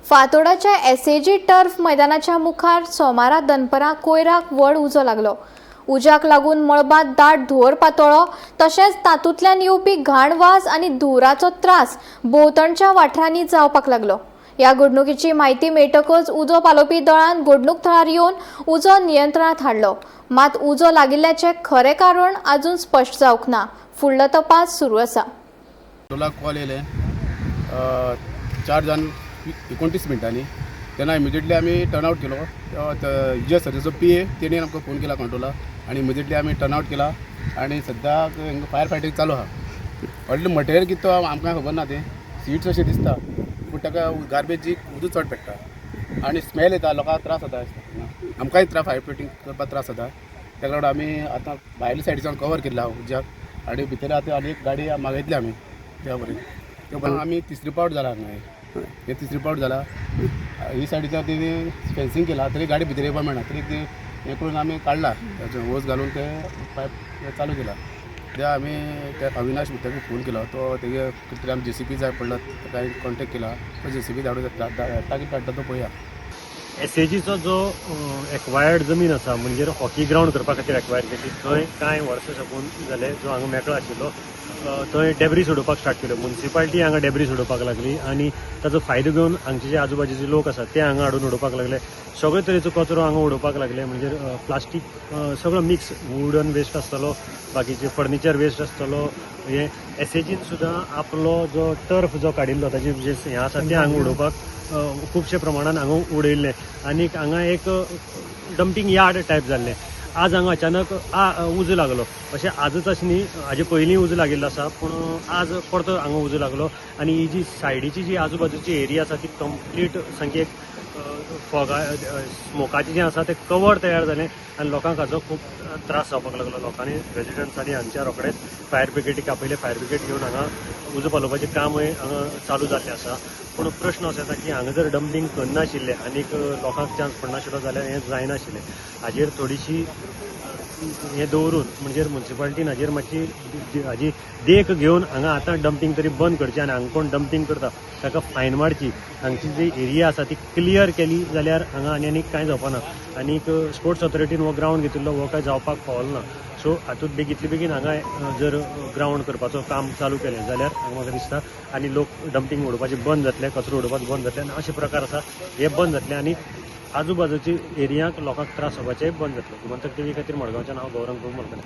फातोडाच्या SAG turf मैदानाच्या मुखार सोमारा दनपरां कोयराक व्हड उजो लागलो. उज्याक लागून मळबांत दाट धुंवर पातळ्ळो, तशेंच तातूंतल्यान येवपी घाण वास आनी धुंवराचो त्रास भोंवतणच्या वाठारांनी जावपाक लागलो. ह्या घडणुकीची म्हायती मेळटकच उजो पालोवपी दळान घडणूक थळार येवन उजो नियंत्रणात हाडलो. मात उजो लागिल्ल्याचें खरें कारण अजून स्पश्ट जावंक ना. फुडलो तपास सुरू आसा. टोलाक कॉल येयले 4 जावन 29 मिनटांनी. तेन्ना इमिजिएटली आमी टर्न आवट केलो. जे सर्विसचो पी ए तेणी आमकां फोन केला कंट्रोला आनी इमिजिएटली आमी टर्न आवट केला आनी सद्याक फायर फायटींग चालू आहा. व्हडलें मटेरियल कितें तो आमकां खबर ना. तें सिट्स अशें दिसता, पूण ताका गार्बेज उदक चड पेट्टा आनी स्मेल येता, लोकांक त्रास जाता. आमकांय त्रास, फायर फायटींग करपाक त्रास जाता. ताका लागून आमी आतां भायल्या सायडीच्यान कवर केल्लो आहा उज्याक आनी भितर आतां आनी एक गाडी मागयतली आमी त्या बरें. ते पण आमी तिसरी पावट जाला हांगा. हे तिसरी पावट जाला. ही सायडीच्यान तेणी फेन्सिंग केला तरी गाडी भितर येवपाक मेळना. तरी ते हें करून आमी काडला, ताचें वोज घालून ते पायप चालू केला. ते आमी त्या अविनाश ताका फोन केलो, तो तेगे कितें तरी आमी जेसीबी जाय पडला, ताका कॉन्टेक्ट केला. तो जेसीबी धाडून धाडटा कितें धाडटा तो पळया. एसएजीचो जो एक्वायर्ड जमीन आसा, म्हणजे हॉकी ग्रावंड करपा खातीर एक्वायर केली, थंय कांय वर्सां साकून जाले जो हांगा मेकळो आशिल्लो, थंय डेब्रीस उडोवपाक स्टार्ट केल्यो. मुन्सिपालिटी हांगा डेब्रीस उडोवपाक लागली आनी ताचो फायदो घेवन हांगचे जे आजूबाजूचे लोक आसात ते हांगा हाडून उडोवपाक लागले. सगळे तरेचो कचरो हांगा उडोवपाक लागले, म्हणजे प्लास्टीक सगळो मिक्स, वुडन वेस्ट आसतलो, बाकीचे फर्निचर वेस्ट आसतलो. हे एसएजीन सुद्दां आपलो जो टर्फ जो काडिल्लो, ताजे जे हें आसा तें हांगा उडोवपाक खुबशे प्रमाणान हांगा उडयल्लें आनीक हांगा एक डंपींग यार्ड टायप जाल्लें. आज हांगा अचानक उजो लागलो. अशें आजच अशें न्ही, हाजे पयलीं उजो लागिल्लो आसा, पूण आज परतो हांगा उजो लागलो आनी ही जी सायडीची जी आजूबाजूची एरिया आसा ती कंप्लीट सामकी एक फोगा स्मोकाचें जें आसा तें कवर तयार जालें आनी लोकांक हाचो खूब त्रास जावपाक लागलो. लोकांनी, रेजिडंट्सांनी हांगच्या रोखडेच फायर ब्रिगेडीक आपयले. फायर ब्रिगेड घेवन हांगा उजो पालोवपाचें कामय हांगा चालू जाल्लें आसा. पूण प्रश्न असो येता की हांगा जर डंपींग करनाशिल्लें आनीक लोकांक चान्स पडनाशिल्लो जाल्यार हें जायनाशिल्लें. हाजेर थोडीशी हें दवरून, म्हणजे मुन्सिपालिटीन हाजेर मातशी हाजी देख घेवन हांगा आतां डंपींग तरी बंद करचें आनी हांगा कोण डंपींग करता ताका फायन मारची. हांगची जी एरिया आसा ती क्लियर केली जाल्यार हांगा आनी आनीक कांय जावपा ना. आनीक स्पोर्ट्स ऑथॉरिटीन हो ग्रावंड घेतिल्लो, हो कांय जावपाक पावलो ना. सो हातूंत बेगींतले बेगीन हांगा जर ग्रावंड करपाचो काम चालू केलें जाल्यार हांगा म्हाका दिसता आनी लोक डंपींग उडोवपाचें बंद जातले, कचरो उडोवपाचो बंद जातले आनी अशे प्रकार आसा हे बंद जातले आनी आजूबाजूची एरियाक लोकांक त्रास जावपाचे बंद जातले. गोमंतक टीव्ही खातीर मडगांवच्यान हांव गौरंग प्रभू मलकणे.